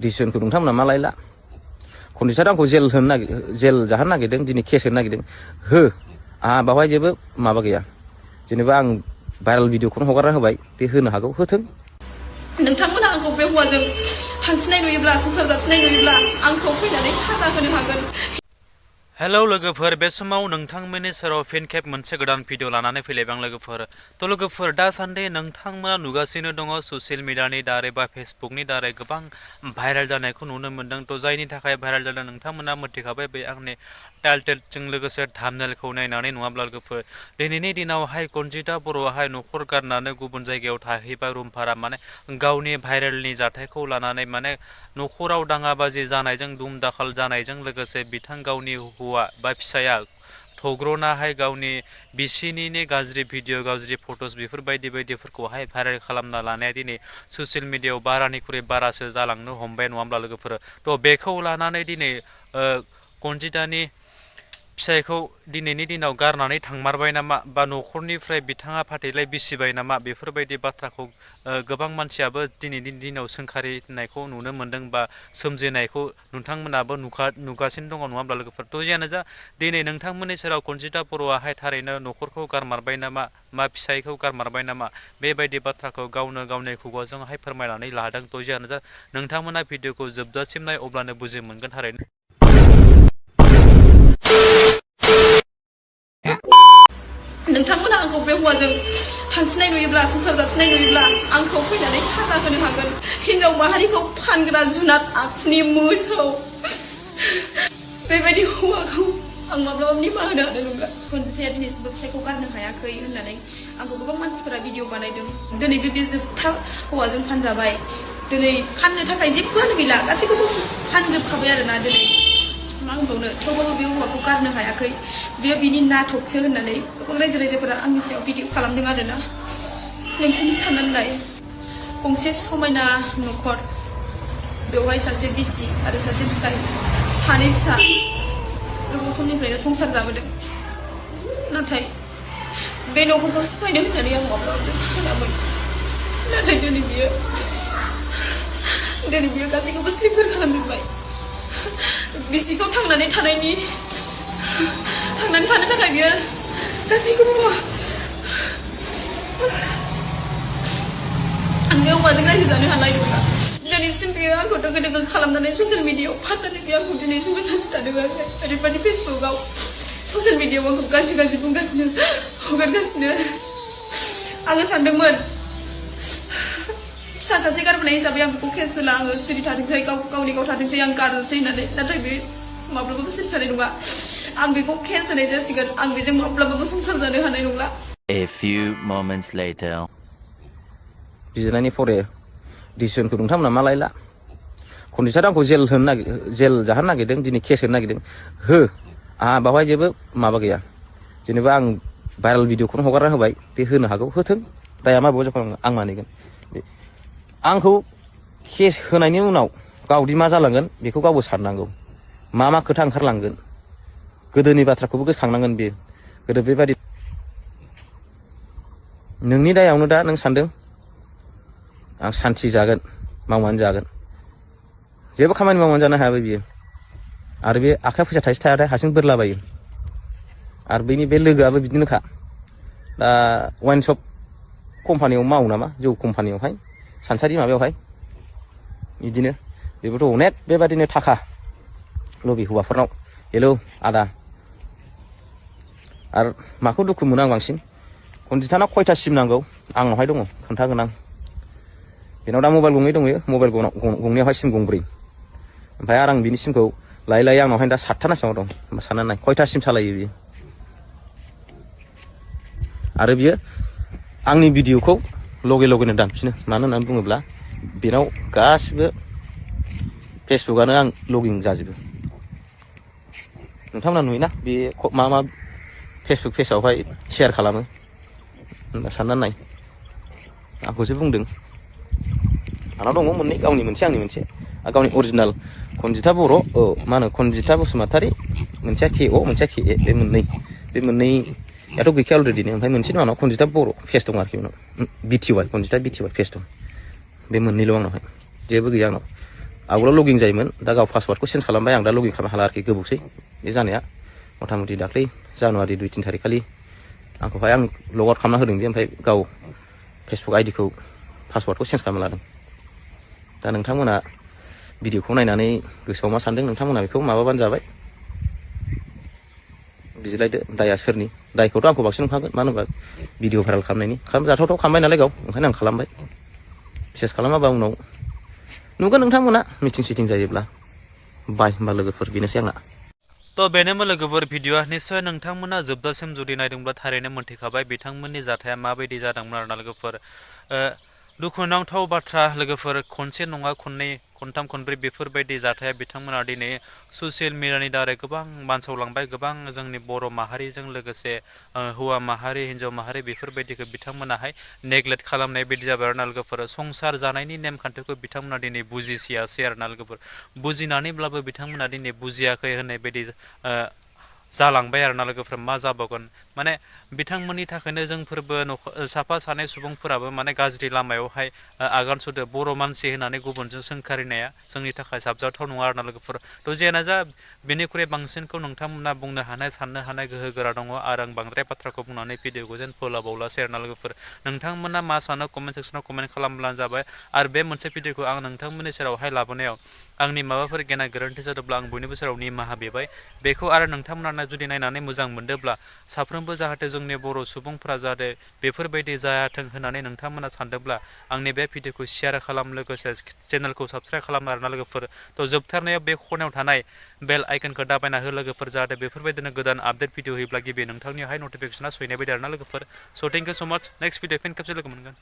डिसिसनखौ नोंथांमोना मा लायला खनजिता आंखौ जेल जाहोनो नागिरदों दिनै केस होनो नागिरदों हो आंहा बावहाय जेबो माबा गैया जेनेबा आं भाइरेल भिडिअखौनो हगारना होबाय बे होनो हागौ होथों नोंथांमोना आंखौ बे हौवाजों थांफिननाय नुयोब्ला संसार जाफिननाय नुयोब्ला आंखौ फैनानै साजा होनो हागोन। हेलौ लोगोफोर बे समाव नोंथांमोननि सेराव फिन खेब मोनसे गोदान भिडिअ लानानै फैलायबाय आं लोगोफोर थ' लोगोफोर दासान्दि नोंथांमोना नुगासिनो दङ ससियेल मिडियानि दारै बा फेसबुकनि दारै गोबां भाइरेल जानायखौ नुनो मोन्दों थ' जायनि थाखाय भाइरेल जादों नोंथांमोना मिथिखाबाय बे आंनि टाइटेलजों लोगोसे थाम्बनेलखौ नायनानै नङाब्ला लोगोफोर दिनैनि दिनावहाय कनजिता बर'आहाय न'खर गारनानै गुबुन जायगायाव थाहैबाय रुम भारा माने गावनि भाइरेलनि जाथायखौ लानानै माने न'खराव दाङाबाजि जानायजों दुम दाखाल जानायजों लोगोसे बिथां गावनि हौवा बा फिसाया थग्रनाहाय गावनि बिसिनिनो गाज्रि भिडिअ गाज्रि फट'स बेफोरबायदि बायदिफोरखौहाय भाइरेल खालामना लानाया दिनै ससियेल मिडियायाव बारानिख्रुइ बारासो जालांनो हमबाय नङा होमब्ला लोगोफोर थ' बेखौ लानानै दिनै कनजितानि फिसायखौ दिनैनि दिनाव गारनानै थांमारबाय नामा बा न'खरनिफ्राय बिथाङा फाथैलाय बिसिबाय नामा बेफोरबायदि बाथ्राखौ गोबां मानसियाबो दिनैनि दिनाव सोंखारिनायखौ नुनो मोन्दों बा सोमजिनायखौ नोंथांमोनाबो नुगासिनो दङ नङा होमब्ला लोगोफोर थ' जियानो जा दिनै नोंथांमोननि सेराव कनजिता बर'आहाय थारैनो न'खरखौ गारमारबाय नामा मा फिसायखौ गारमारबाय नामा बेबायदि बाथ्राखौ गावनो गावनि खुगाजोंहाय फोरमायनानै लादों थ' जियानो जा नोंथांमोना भिडिअखौ जोबजासिम नाय अब्लानो बुजि मोनगोन थारैनो नोंथांमोना आंखौ बे हौवाजों थांफिननाय नुयोब्ला संसार जाफिननाय नुयोब्ला आंखौ फैनानै साजा होनो हागोन। हिनजाव माहारिखौ फानग्रा जुनाद आखुनि मोसौ बेबायदि हौवाखौ आं माब्लाबा निमाहा होनो हानाय नंला। कनजिताया दिनैसिमबो फिसायखौ गारनो हायाखै होननानै आंखौ गोबां मानसिफोरा भिडिअ बानायदों। दिनै बे जोबथा हौवाजों फानजाबाय दिनै फाननो थाखाय जेबोआनो गैला गासैखौबो फानजोबखाबाय आरोना दिनै मा होनबावनो थेवबाबो बे हौवाखौ गारनो हायाखै बेयो बिनि नाटकसो होननानै गोबां रायजो राजाफोरा आंनि सायाव भिडिअ खालामदों आरोना नोंसोरनि साननानै नाय गंसे समायना न'खर बेवहाय सासे बिसि आरो सासे फिसाय सानै फिसा गोबाव समनिफ्रायनो संसार जाबोदों नाथाय बे न'खरखौ सिफायनो होननानै आं माब्लाबाबो सानामोन नाथाय दिनै बियो गासैखौबो सिलिंखार खालामजोब्बाय बिसिखौ थांनानै थानो थाखाय बियो गासैखौबो आं बे हौवाजों रायजो जानो हानाय नंला दिनैसिम बियो आंखौ दोगो दोगो खालामनानै ससियेल मिडियायाव फाननानै बियो आंखौ दिनैसिमबो सान्थि थानो होआखै ओरैबादि फेसबुकआव ससियेल मिडियायाव आंखौ गाज्रि बुंगासिनो हगारगासिनो आङो सानदोंमोन फिसा सासे गारबोनाय हिसाबै आं बेखौ केस होला आङो सिरि थाथोंसै गावनि गाव थाथोंसै आं गारनोसै होननानै नाथाय बे माब्लाबाबो सिरि थानाय नङा आं बेखौ केस होनाय जासिगोन आं बेजों माब्लाबाबो संसार जानो हानाय नंला। A few moments later बिजिरनायनि फरे डिसिसनखौ नोंथांमोना मा लायला कनजिता आंखौ जेल जाहोनो नागिरदों दिनै केस होनो नागिरदों हो आंहा बावहाय जेबो माबा गैया जेनेबा आं भाइरेल भिडिअखौनो हगारना होबाय बे होनो हागौ होथों दाया मा बायदि जागोन आं मानिगोन आंखौ केस होनायनि उनाव गावदि मा जालांगोन बेखौ गावबो साननांगौ मा खोथा ओंखारलांगोन गोदोनि बाथ्राखौबो गोसोखांनांगोन बेयो गोदो बेबायदि नोंनि दायावनो दा नों सानदों आं सान्थि जागोन मावनानै जागोन जेबो खामानि मावनानै जानो हायाबो बियो आरो बे आखाइ फैसा थाइसे थायाथाय हारसिं बोरलाबायो आरो बैनि बे लोगोआबो बिदिनोखा दा वाइन शप कम्पानियाव मावो नामा जौ कम्पानियावहाय सानसारि माबायावहाय बिदिनो बेबोथ' अनेक बेबादिनो थाखा लबि हौवाफोरनाव हेलौ आदा आरो माखौ दुखु मोनो आं बांसिन कनजितानाव खयथा सिम नांगौ आंनावहाय दङ खोन्थागोन आं बेनाव दा मबाइल गंनै दङ मबाइल गंनैयावहाय सिम गंब्रै ओमफ्राय आरो आं बिनि सिमखौ लायै आंनावहाय दा 7था नांसिनाव दं होमबा साननानै नाय खयथा सिम सालायो बियो आरो बियो आंनि भिडिअखौ लगेनो दानफिनो मानो होननानै बुङोब्ला बेनाव गासिबो फेसबुकआनो आं लगिन जाजोबो नोंथांमोना नुयोना बे मा फेसबुक पेजआवहाय शेयार खालामो होनबा साननानै नाय आंखौसो बुंदों आंनाव दङ मोननै गावनि मोनसे आंनि मोनसे गावनि अरिजिनाल कनजिता बर' मा होनो कनजिता बसुमतारी मोनसेया KO मोनसेया KA बे मोननैयाथ' गैखाया अलरेडि ओमफ्राय मोनसे आंनाव कनजिता बर' पेज दं आरोखि उनाव BTY कनजिता BTY पेज दं बे मोननैल' आंनावहाय जेबो गैया आंनाव आवगोलाव लगिं जायोमोन दा गाव पासवार्डखौ चेन्ज खालामबाय आं दा लगिं खालामनो हाला आरोखि गोबावसै बे जानाया मथा मथि दाख्लै जानुवारि 2-3 थारिख खालि आंखौहाय आं लग आउट खालामना होदों बे ओमफ्राय गाव फेसबुक आइडिखौ पासवार्डखौ चेन्ज खालामना लादों दा नोंथांमोना भिडिअखौ नायनानै गोसोआव मा सानदों नोंथांमोना बेखौ माबाबानो जाबाय बिजिरलायदो दाया सोरनि दायखौथ' आंखौ बांसिन नंखागोन मानो होनबा भिडिअ भाइरेल खालामनायनि खालामजाथावथाव खालामबाय नालाय गाव ओंखायनो आं खालामबाय बिसेस खालामाबा उनाव नुगोन नोंथांमोना मिटिं सिटिं जायोब्ला बाय होमबा लोगोफोर बेनोसै आंना तो बेनोमोन लोगोफोर भिडिअआ निस्सय नोंथांमोना जोबजासिम जुदि नायदोंब्ला थारैनो मोनथिखाबाय बिथांमोननि जाथाया माबायदि जादोंमोन आरोना लोगोफोर दुखुनांथाव बाथ्रा लोगोफोर खनसे नङा खननै खनथाम खनब्रै बेफोरबायदि जाथाया बिथांमोना दिनै ससियेल मिडियानि दारै गोबां बानसावलांबाय गोबां जोंनि बर' माहारिजों लोगोसे हौवा माहारि हिन्जाव माहारि बेफोरबायदिखौ बिथांमोनाहाय नेग्लेक्ट खालामनाय बायदि जाबाय आरोना लोगोफोर संसार जानायनि नेमखान्थिखौ बिथांमोना दिनै बुजिसियासै आरोना लोगोफोर बुजिनानैब्लाबो बिथांमोना दिनै बुजियाखै होननाय बायदि जालांबाय आरोना लोगोफोर मा जाबावगोन माने बिथांमोननि थाखायनो जोंफोरबो साफा सानै सुबुंफोराबो माने गाज्रि लामायावहाय आगान सुरदो बर' मानसि होननानै गुबुनजों सोंखारिनाया जोंनि थाखाय साबजाथाव नङा आरोना लोगोफोर थ' जियानो जा बेनिख्रुइ बांसिनखौ नोंथांमोना बुंनो हानाय साननो हानाय गोहो गोरा दङ आरो आं बांद्राय बाथ्राखौ बुंनानै भिडिअखौ जेन फोलाबावलासै आरोना लोगोफोर नोंथांमोना मा सानो कमेन्ट सेक्सनाव कमेन्ट खालामब्लानो जाबाय आरो बे मोनसे भिडिअखौ आं नोंथांमोननि सेरावहाय लाबोनायाव आंनि माबाफोर गेना गोरोन्थि जादोंब्ला आं बयनिबो सेराव निमाहा बिबाय बेखौ आरो नोंथांमोना जुदि नायनानै मोजां मोनदोंब्ला साफ्रोमबो जाहाथे जोंनि बर' सुबुंफ्रा जाहाथे बेफोरबायदि जायाथों होननानै नोंथांमोना सानदोंब्ला आंनि बे भिडिअखौ शेयार खालाम लोगोसे चेनेलखौ साबस्क्राइब खालाम आरोना लोगोफोर थ' जोबथारनायाव बे खनायाव थानाय बेल आइकनखौ दाबायना हो लोगोफोर जाहाथे बेफोरबायदिनो गोदान आपडेट भिडिअ होयोब्ला गिबि नोंथांनियावहाय नटिफिकेसना सहैनाय बायदि आरोना लोगोफोर स' थेंक इउ स' माच नेक्स्ट भिडिअ फिन खेबसे लोगो मोनगोन